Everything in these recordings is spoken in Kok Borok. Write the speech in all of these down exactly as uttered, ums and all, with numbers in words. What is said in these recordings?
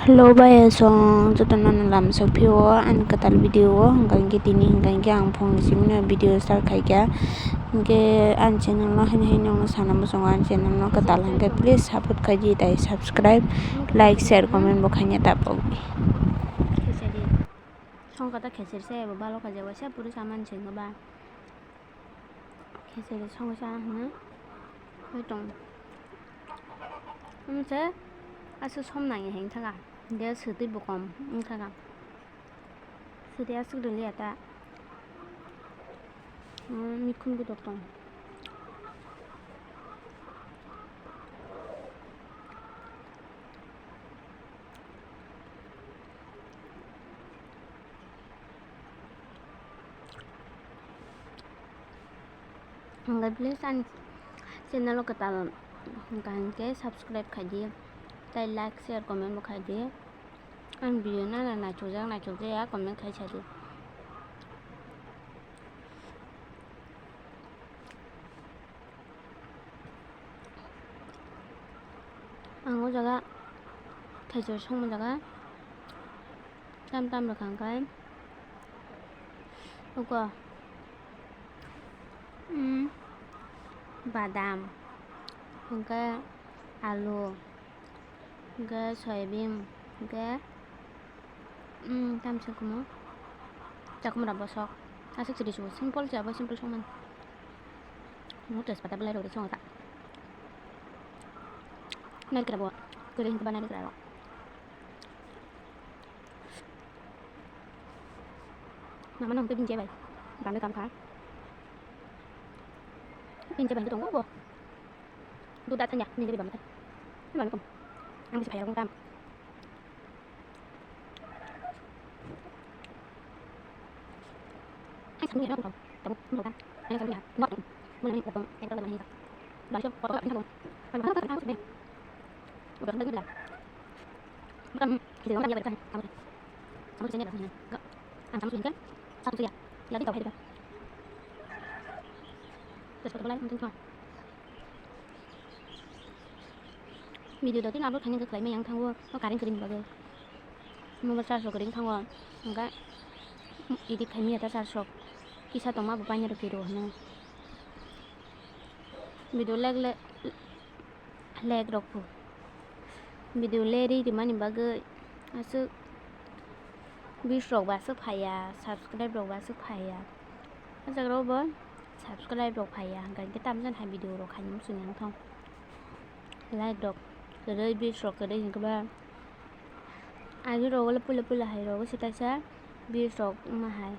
Hello bai song jotono no lam sok phio ani kwtal video o, hwnkha hwnkhe tini hwnkha hwnkhe ang phung ni simi no video start khaikha, hwnkhe ani channel no haino haino no sana muchungo ani channel no kwtal hwnkhe please support khaidi tai subscribe, like, share, comment bo khaina tapok di. Songkha ta khesir se bo balo khaijak waisa puri samani sengkha ba. Khesiri songwi cha hwnwi tong. Omo se aswk som nangya hwn thaka. Hwnkhe swtwi bo kom wng thaka. Swtwi aswk rwliya ta. Omo mikhun bwdok tong. Hwnkhe please ani channel o kwtal hwnkha hwnkhe subscribe khaidi, tei like, share, comment bo khaidi. Ani video nana naithokjak naithokjaya comment khai sadi. Ang o jaga thaichar songma jaga tam tam rwkha hwnkhe uko, mm, badam, hwnkhe alu, hwnkhe soyabin, hwnkhe, mm, tamsa kumo chakwmra bosok aswk chiri chubo simple se abo simple songmani. Omo tejpata belai rok de songo ta. Narikra bo kwrwi hwnba narikra rok. Mama nang tebin je bai. Bangwi kam kha. Tebin je bai tongo bo. Duda thanya ni lebi bangwi. Bangwi kam. Ang bisi phai rok tam. Video dotino upload khaina khe khlaimani yang thango, o current kwrwini bagwi. Mobile charge rok kwrwini thango, hwnkhe edit khaimani ta charge rok kisa tongma bo paina rw khe rw hwnwi. Video lag le-, lag rok bo. Video leri rimani bagwi aswk views rok bo aswk phaiya, subscribe rok bo aswk phaiya. O jaga rok bo subscribe rok phaiya, hwnkha hwnkhe tamjani hai video rok khaina muchung yang thong. Like rok kwrwi, views rok kwrwi hwnkhe ba agi rok le puila puila hai rok se kaisa views rok wngma hai.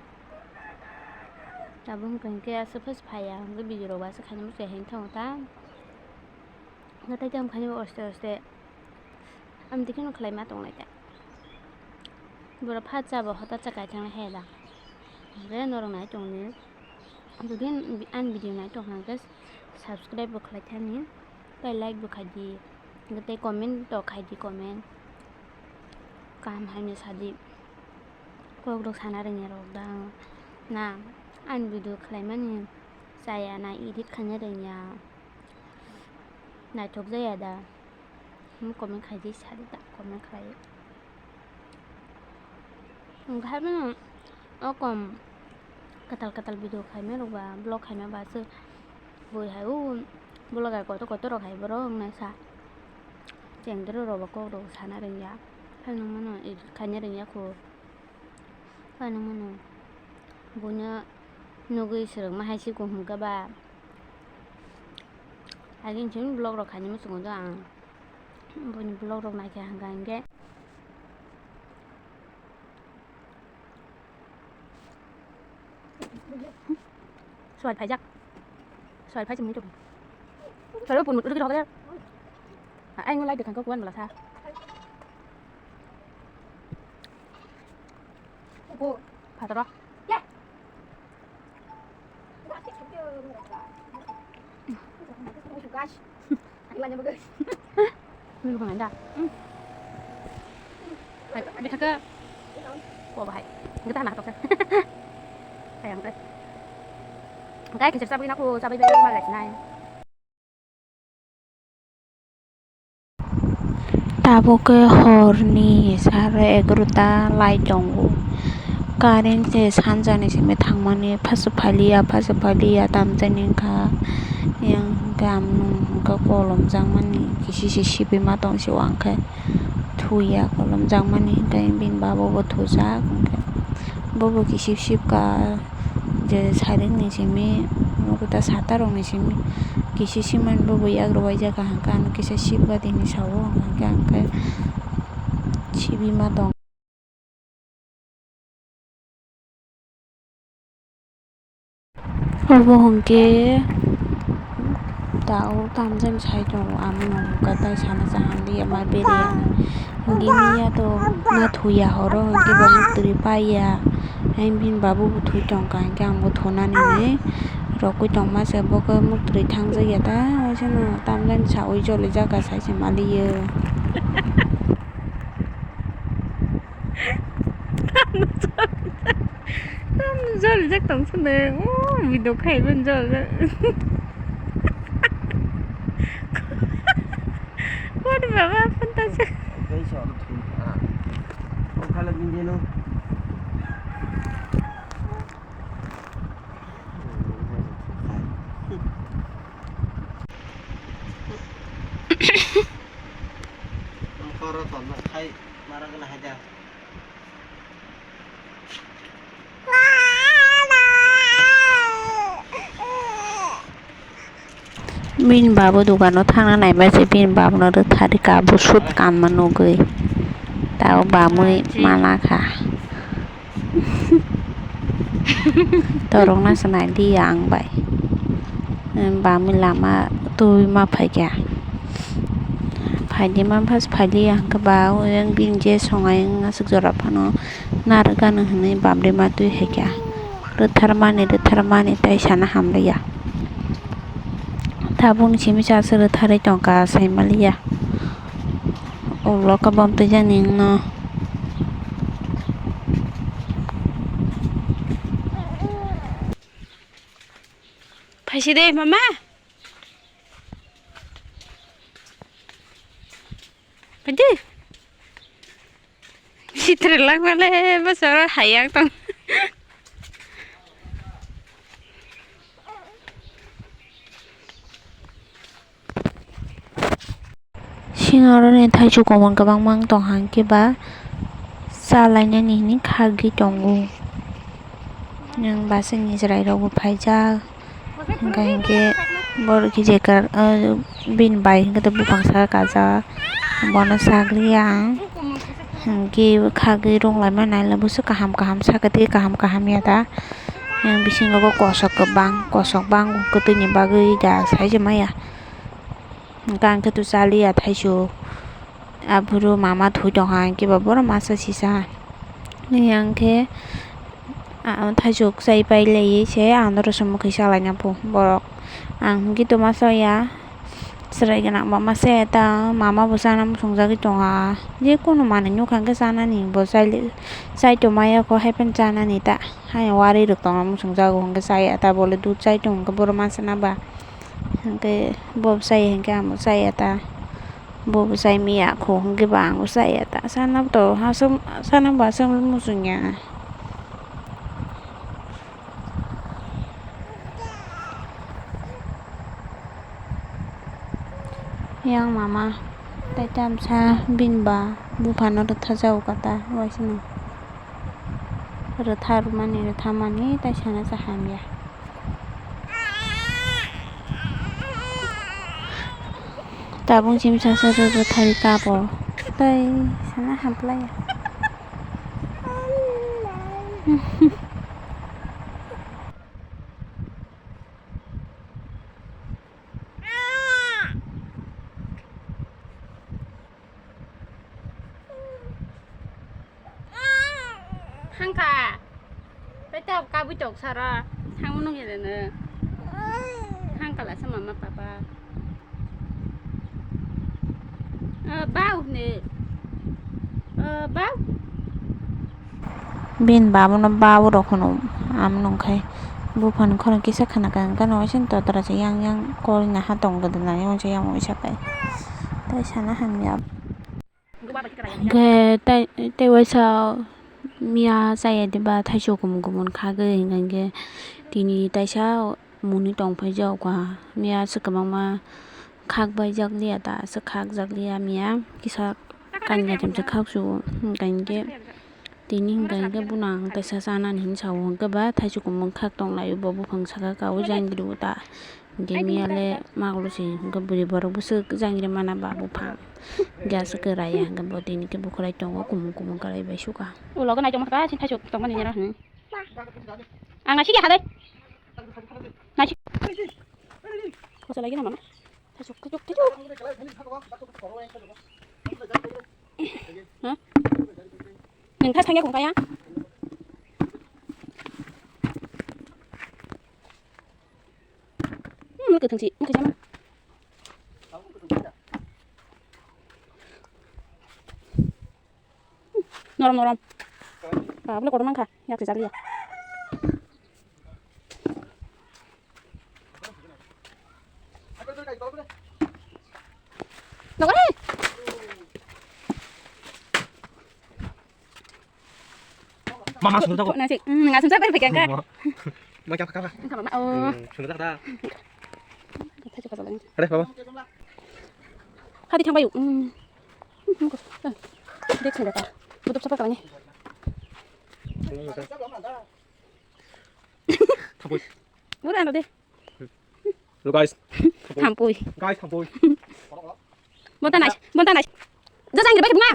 Abo hwnkha hwnkhe aswk phai phaiya, hwnkhe video rok bo aswk khaina muchung hai thong ta. Nathai tei wngkha hwnwi aste aste. Amtwi kheno khlaima tonglai ta. Borok pha cha bo hota cha kai thangna haya da. Hwnkhe norok nai tongni. Jodi ani video nai tongkha hwnkhe subscribe bo khlai thani. Tei like bo khai di. Hwnkhe tei comment to khai di comment. Kaham hai no sa di. Kok rok sana rwngya rok da. Na ani video khlaimani chaya na edit khaina rwngya. Naithok jaya da. Hmm, comment khai di, sadi ta comment khlai. Hwnkhe haino o kom kwtal kwtal video khaima rok ba, vlog khaima ba se bui hai o vlogger kotor kotor rok hai borok wngnai sa. Chengdoro rok ba kok rok sana rwngya. Haino mano edit khaina rwngya kho. Haino mano buino nugwi swrwngma hai se kuhum khe ba. Agini simi vlog rok khaina muchungo do ang. Buini vlog rok naikha hwnkha hwnkhe. Soil phaijak. Soil phai chumui tong. Soil pun mut rok rok. Ai ngolai de khangko kuan bala sa. Phataro. Nini bukan anda. Hmm. Hai, bithaka. Ko bahai. Kita anak tok. Sayang teh. Kai kecil sabai aku sabai bai malas nai. Ta Abo khe horni sare egaroh ta lai tongo. Current se sanjani simi thangmani, phasa phaliya, phasa phaliya tamjani wngkha. Yang hwnkhe ang nung hwnkhe kolom jakmani kisi se sibima tong se, wngkhe thuya kolom jakmani, hwnkhe bini babo bo thujak, hwnkhe bobo kisip sipka. Je sairing ni simi, nugo ta sata rok ni simi kisi simani bo bo yagra waijak, kaham kaham kisa sibga tini sao, hingke ang khe sibima tong. Obo hingke tao tamjani sai tongo, amo no hingka tai sana chaham liya ma bere ya. Hingke miya to na thuya horo hingke bo muktri paiya. Ang bini babu bo thwi tongkha hingke ang bo thunani hinwi rokwi tongma se bo khe muktri thangjak ya ta waisa no tamjani sawi jolijak ka sai se maliyo. Tamni jolijak tong sene o video khai ben jolijak. What baba phone ta se. Kai sa oro thun. Ang khala bini no. Koro ton na khai mara gana haida. Bini babo dogano thangna naima se bini babono rwthari kabo sut kanma nugwi. Tao bamwi mana kha. Torokna se nai di ang bai. Bamwi lama tubui ma phaikha. Phaidi ma phas phaidi ang khe ba o yang bini je songai wng aswk jora phano narwk gana hwnwi bamdi ma twi hai kha. Rwtharmani, rwtharmani tai sana hamliya. Tabukni simi sa se rwtharwi tongkha, sai maliya. Ulo kabam twijani wngno. Phaisi de, mama. Phaidi. Sitra langmale, bwsaro hayang tong. Singaroni thaichuk komon kwbangma wng tong hang khe ba chalainani hwnwi khagwi tongo. Nwng bwswkni chwrairokbo phaijak, hwnkha hinkhe borok khe jekar, ah, bini bai hinkhe buphang saka kajak, bono sagli ang hinkhe khagwi rwnglaimani bwswk kaham kaham saka tei kaham kaham ya da. Yang bisingo bo kosok kwbang, kosok bang kwtwini bagwi da sai se maya. Hwnkhe ang khe to chaliya thaichuk. Aphuru mama thwi tongkha, hwnkhe ba borok masa sisa. Yang khe, ah, thaichuk chai pai laiwi se ang noro se mwkhwi salaina pho borok. Ang hwnkhe to masa ya. Chwrai gwnang ba masa ya ta, mama bo chana muchungjagwi tongkha. Je kono manwi nukha hwnkhe chanani bo chai, chai tongmaya kho, haiphano chanani ta. Hayung warwi rwk tongma muchungjago hwnkhe chaya ta, bole dudh chai tong hwnkhe borok ma chana ba. Hwnkhe bo chaya hwnkhe ang bo chaya ta. Bo bo chai maya kho hwnkhe ba ang bo chaya ta. Chana to aswk, chana bo aswk muchungya. Yang mama tei tamsa bini ba buphano rwtharjago kata waisano. Rwtharmani, rwtharmani tei sana se hamya. Tabuk chimsa se rw-, rwthari kabo tei sana hamplaiya. Hangka. Tei tabuk kabui tok sara. Thangmano hinwi no. Hangka lasa mama papa. Ah, bau hinwi. Ah, bau. Bini babono bau rok hwno, amo nungkhai buphani khorang kisa khna khe hwnkhe no waisa totra se yang yang kori naha tong gwnang yang waisa yang waisa kai. Tai sana hamya. Hwnkhe tei, tei waisa miya chaya diba thaichuk kumun kumun khagwi, hwnkhe tini taisa mwnwi tongphai jokha. Miya aswk kwbangma khak baijak liya ta, aswk khakjak liya miya kisa kainwi kaitham se khak su-o, hwnkhe tini hwnkhe bono ang kaisa chanani hinwi sao, hwnkhe ba thaichuk kumun khak tonglaio bo buphang saka ka o jang ri o ta. Hwnkhe miya le magwlwng se, hwnkhe bwrwi borok bwswk jang ri mana ba buphang. Hwnkhe aswk khe raya, hwnkhe bo tini khe bukhwlai tongo, kumun kumun kwlai bai sukha. O logo nai tongma kha, sini thaichuk tongmani nera hwn. Ang naisik ya kha dai. Naisik. Kosa lagi na mama. Thaichuk, thaichuk, thaichuk. Ha? Nwng thas thangya kung kaya? Hmm, mwkhwtwng si, mwkhwtwng si. Norom, norom. Ba, bole kotor mankha, yak si chakliya. Nokore. Mama sumsa ko. Nasi, hmm, ngasum sa pai pegang ka. Ma kya kya. Engka mama, oh. Sumsa ta. Kata juga salah. Ada apa? Hadi thang bayu. Hmm. Dek senda ta. Tutup sapa kawani. Thapoi. Mura ano de. Hello guys. Thampui. Guys, thampui. Bonta nai, bonta nai. Jajang ni baikha bunga.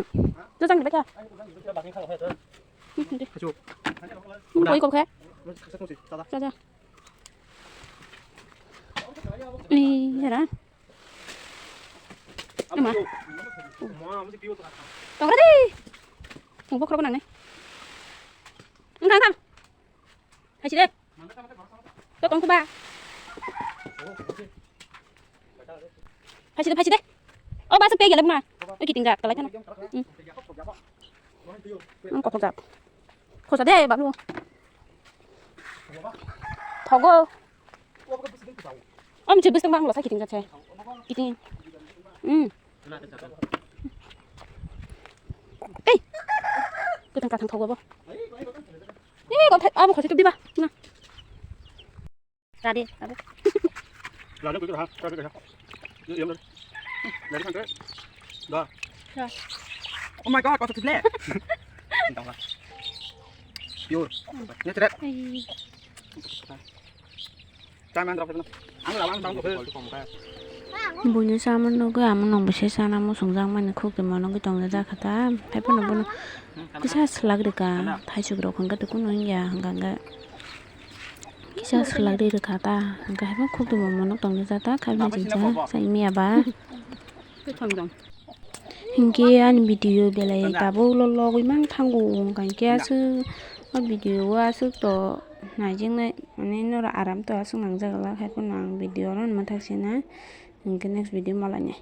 Jajang ni baikha. Hachu. Boi kok khe. Jaja. Ni jara. Ama. Tong ra di. Tong bokro nang nai. Engkang kang. Hai sih deh. Kok kong kuba. Hai sih deh, hai sih deh. Oh, basa pe gele bunga. Oh, kiting jat kalai thana. Hmm. Ang kothok jat. Khosa de, babu. Thogo. Om che bwswk bang lo sa kiting jat se. Kiting. Hmm. Ei. Kwthang kathang thogo bo. Ei, kok thai, abo khosai tubdi ba. Na. Rade, abo. Rade, koi ha, rade, koi ha. Yo, yo, rade. Rade, koi ha. Da. Ha. Oh my God, kok thai tubdi. Pure. Ni tere. Ei. Buino sama nugwi amo nokbo se sana muchungjak mani khukti monogwi tongjak kha ta. Haiphano bono kisa swlak rwkha, thaichuk rok hwnkhe tei kunu wngya hwnkha hwnkhe kisa swlak ri rwkha ta, hwnkhe haiphano khukti bo monok tongjak ta kha, mani chinsa sa imiya ba. Hinkhe ani video belai tabuk logwi mang thango, hwnkha hinkhe aswk o video o aswk to naijaknai, mane norok aram to aswk nangjak glak, haiphano ang video no mwthak sina, hinkhe next video malainai.